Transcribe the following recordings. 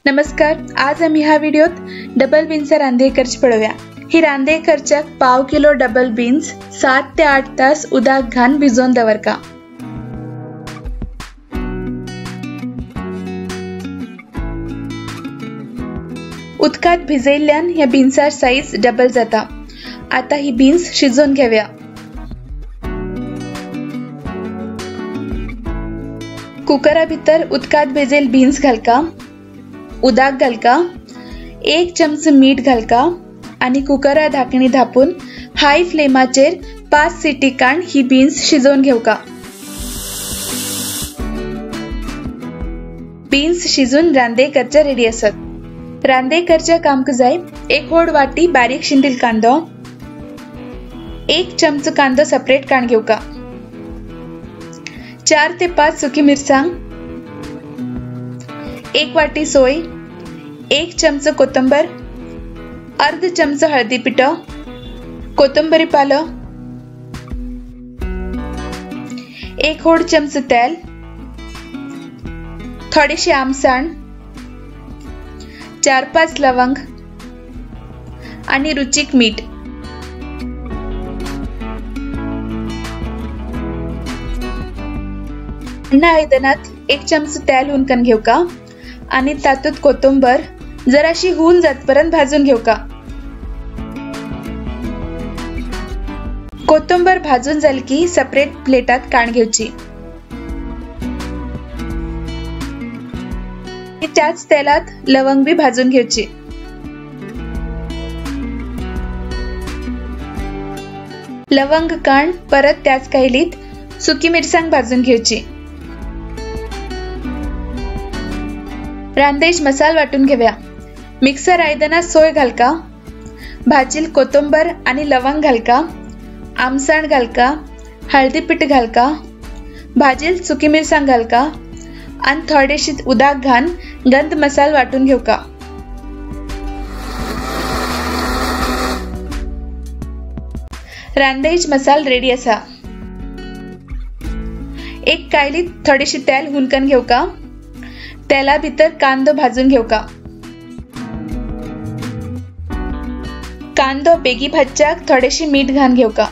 नमस्कार, आज आमी ह्या व्हिडिओत डबल बीन्स रांदे करची पळोवया। ही रांदे करच्याक पाव किलो डबल बीन्स 7 ते 8 तास उदक घालून भिजोवन दवरका। उदकात भिजयल्ल्यान ह्या बीन्सार साईज डबल जाता। आता ही बीन्स शिजोवन घेवया। कुकरा भितर उदकात भिजेल बीन्स घालका, उदक घालका, 1 चमचो मीठ घालका आनी कुकरा धाकणी धापून हाय फ्लेमाचेर 5 सिटी काण ही बीन्स शिजोवन घेवका। बीन्स शिजून रांदे करचे रेडी आसत। रांदे करच्या आमकां जाय 1 व्हड वाटी बारीक शिंदील कांदो, 1 चमचो कांदो सेपरेट काण घेवका, 4 ते 5 सुकी मिरसांग, 1 वाटी सोय, 1 चमचो कोथंबर, अर्ध चमचो हळदी पिठो, कोथंबरी पालो, 1 व्हड चमचो तेल, थोडीशी आमसाण, 4-5 लवंग आणि रुचीक मीठ। आयदनात 1 चमचो तेल हुनकन घेवका आणि तातूत कोथंबर जराशी हून जातपर्यंत भाजून घेवका। कोथंबर भाजून झाली की सेपरेट प्लेटात काण घेवची। त्याच तेलात लवंग बी भाजून घेवची। लवंग काण परत त्याच कायलीत सुकी मिरसांग भाजून घेवची। रांदेश मसाल वाटून घेऊया। मिक्सर आयदनात सोय घालका, भाजील कोथंबर आणि लवंग घालका, आमसाण घालका, हळदी पीठ घालका, भाजील सुकी मिरसांग घालका आणि थोडेशी उदक घालून गंध मसाल वाटून घेवका। रांदेश मसाल रेडी असा। एक कायलीत थोडेशी तेल हुनकन घेवका। तेला भितर कांदो भाजून घेवका। कांदो बेगी भाजच्याक थोडेशी मीठ घालून घेवका।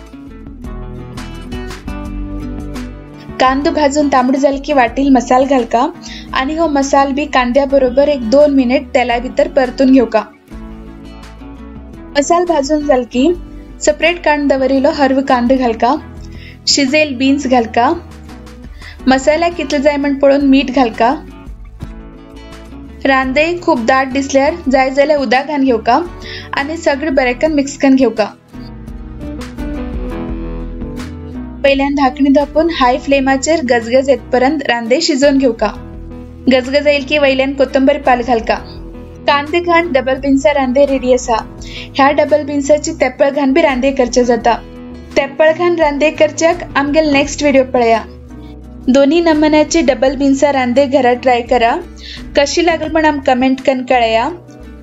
कांदो भाजून तांबडो जालो की वाटील मसाल घालका आणि हो मसाल बी कांद्या बरोबर 1-2 मिनिट तेला भितर परतून घेवका। मसाल भाजून जालो की सेपरेट कांदो दवरिलो हरवो कांदो घालका, शिजेल बीन्स घालका, मसाला कितलो जाय म्हण पळोवन मीठ घालका। रांदे खूप दाट दिसल्यार जाय जाल्यार उदक घालून घेवका आनी सगळें बरें मिक्स करून घेवका। पयल्यान धाकणी धापून हाय फ्लेमाचेर गजगज येतपर्यंत रांदे शिजोवन घेवका। गजगज येईल की वयल्यान कोथंबीर पाल घालका। कांदे घालून डबल बीन्सा रांदे रेडी आसा। ह्या डबल बीन्साची तेपळ घालून बी रांदे करचे जाता। तेपळ घालून रांदे करच्याक आमगेल नेक्स्ट व्हिडिओ पळया। दोन्ही नमुन्याची डबल बीन्सा रांदे घरात ट्राय करा। कशी लागल म्हण आमकां कमेंट करून कळया।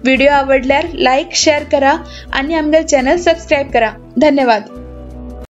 व्हिडिओ आवडल्यार लाईक शेअर करा आणि आमगेल चॅनल सबस्क्राईब करा। धन्यवाद।